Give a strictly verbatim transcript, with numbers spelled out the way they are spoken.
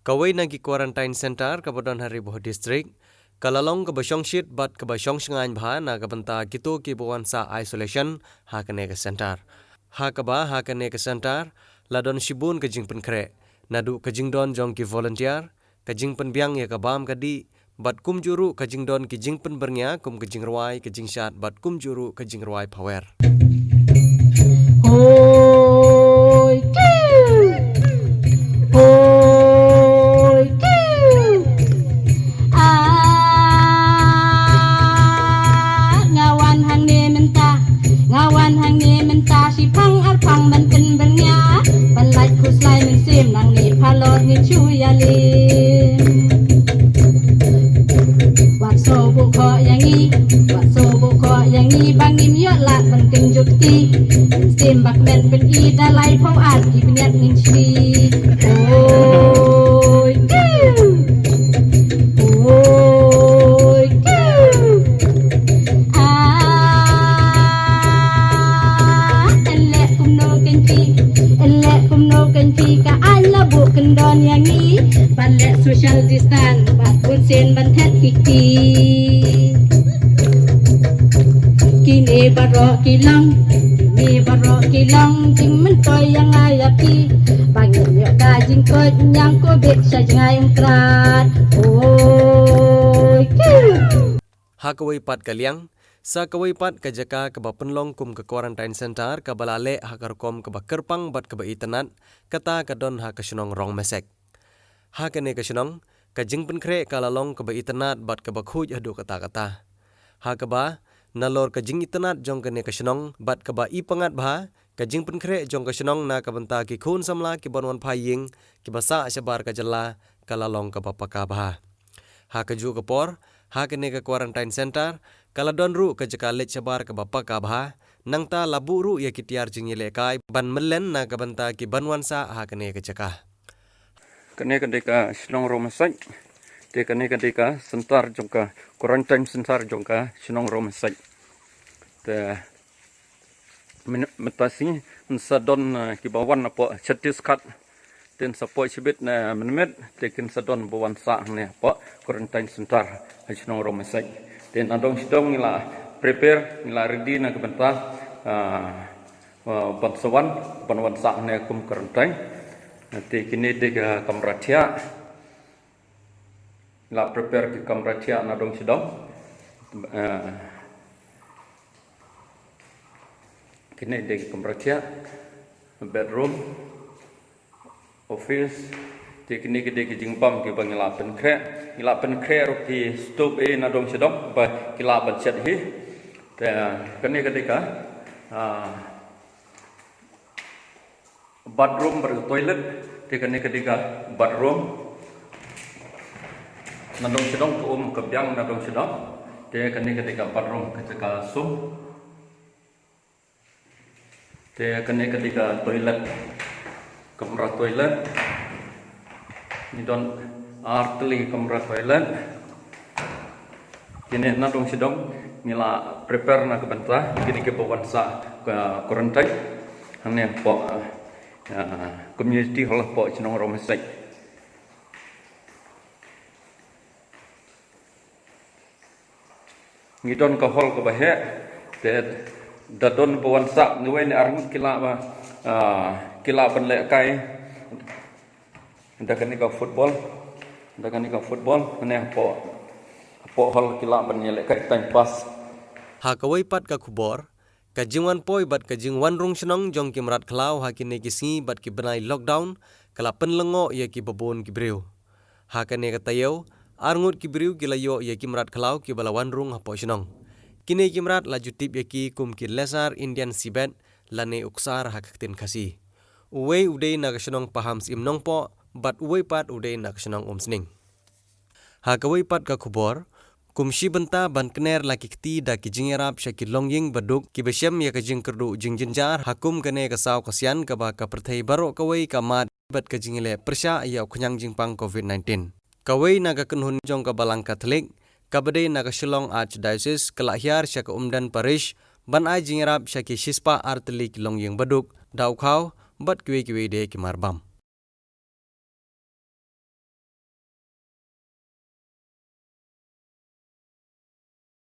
Kawei na ki quarantine center kaba don ha Ri Bhoi District ka la long kaba shongshit bad kaba shongshngaiñ bha na ka bynta kito kiba wan sah isolation ha kane ka center. Ha kaba ha kane ka center la don shibun ka jingpynkhreh, naduh ka jingdon jong ki volunteer, ka jingpynbiang ïa ka bam ka dih, bad kumjuh ruh ka jingdon ki jingpynbyrngia kum ka jingrwai, ka jingshad, bad kumjuh ruh ka jingrwai phawer. Hoi kiu, hoi kiu. Ah, nga wan hangne mynta, nga wan hangne mynta, shi phang ar phang ban pynbyrngia, ban lait khuslai mynsiem nangne phalor ngi shu ïalam. Wat sngewbha khoh ïa ngi, wat sngewbha khoh ïa ngi ba ngim ïoh lad ban kynjukti. Mynsiem ba kmen pyni da laiphew ar ki bniat ngin shri. Oi kiu, oi kiu. Ah, en leh kumno kein phi, en leh kumno kein phi, ka aiñ la buh kyndon ïa ngi ban leh social distance bad bun sien ban thet ki kti. Kine baroh ki long, kine baroh ki long jingmyntoi ïa nga ïa phi, ba ngin ïoh ka jingkoit ñiang covid sha jngai Umkrad. Oi kiu. Ha kawei pat ka liang, sa kawei pat ka jaka kaba pynlong kum ka quarantine center kaba la leh ha ka rukom kaba kyrpang bad kaba itynnad, kata ka don ha ka shnong Rongmasek. Ha kane ka shnong, ka jingpynkhreh ka la long kaba itynnad bad kaba khuid haduh katta katta. Ha kaba, nalor ka jingitynnad jong kane ka shnong bad kaba ipyngngad bha, ka jingpynkhreh jong ka shnong na ka bynta ki khun samla kiban wan phai ïing kiba sah shabar ka jylla ka la long kaba paka bha. Ha kajuh ka por, ha kane ka quarantine center ka la don ruh ka jaka leit shabar kaba paka bha, nangta la buh ruh ïa ki tiar jingïalehkai ban myllen na ka bynta kiban wan sah ha kane ka jaka. Kane ka dei ka shnong Rongmasek, te kane ka dei ka center jong ka, quarantine center jong ka shnong Rongmasek. Te mynta sngi yn sa don, eh, kiba wan napoh Chhattisgarh. Te yn sa poi shibit na mynmiet, te kin sa don ba wan sah hangne hapoh quarantine center ha shnong Rongmasek. Te nadong shadong ngi la prepare, ngi la ready na ka bynta, ah, ah, ban sa wan, ban wan sah hangne kum quarantine. Te kine dei ka kamra thiah. La prepare ki kamra thiah nadong shadong. Eh, kine dei ki kamra thiah, bedroom, office. Te kine ki dei ki jingbam kiba ngi la pynkhreh. Ngi la pynkhreh ruh ki stove ei nadong shadong ba ki lah ban shet hi. Te kane ka dei ka, ah, bathroom bad ka toilet, te kane ka dei ka bathroom. Nadong shadong ka um ka biang nadong shadong. Te kane ka dei ka bathroom ka jaka sum. Te kane ka dei ka toilet. Kamra toilet. Ngi don ar tylli kamra toilet. Kine nadong shadong ngi la prepare na ka bynta kine kiba wan sah ka quarantine. Hangne hapoh, ah, community hall hapoh shnong Rongmasek. Ngi don ka hall kaba heh, te da don ba wan sah, ngi wei ne arngut ki lah ba, ah, ki lah ban lehkai. Da kane ka football, da kane ka football, ne hapoh, hapoh hall ki lah ban ïalehkai time pass. Ha kawei pat ka khubor, ka jingwan poi bad ka jingwan rung shnong jong ki mrad khlaw ha kine ki sngi bad ki bnai lockdown, ka la pynlyngngoh ïa kiba bun ki briew. Ha kane ka taïew, arngut ki briew ki la ïoh ïa ki mrad khlaw kiba la wan rung hapoh shnong. Kine ki mrad la ju tip ïa ki kum ki Lesser Indian Civet, lane u ksar ha ka ktien Khasi. Uwei u dei na ka shnong Pahamsyiem Nongpoh, bad uwei pat u dei na ka shnong Umsning. Ha kawei pat ka khubor, kum shi bynta ban kner la ki kti da ki jingïarap sha ki longïing baduk kiba shem ïa ka jingkyrduh jingjynjar ha kum kane ka saw ka sian kaba ka pyrthei baroh kawei ka mad bad ka jingïaleh pyrshah ïa u khñiang jingpang covid nineteen. Kawei na ka kynhun jong ka Balang Katholik, kaba dei na ka Shillong Archdiocese, ka la hiar sha ka Umden Parish ban ai jingïarap sha ki shispah ar tylli ki longïing baduk, da u khaw, bad kiwei kiwei de ki marbam.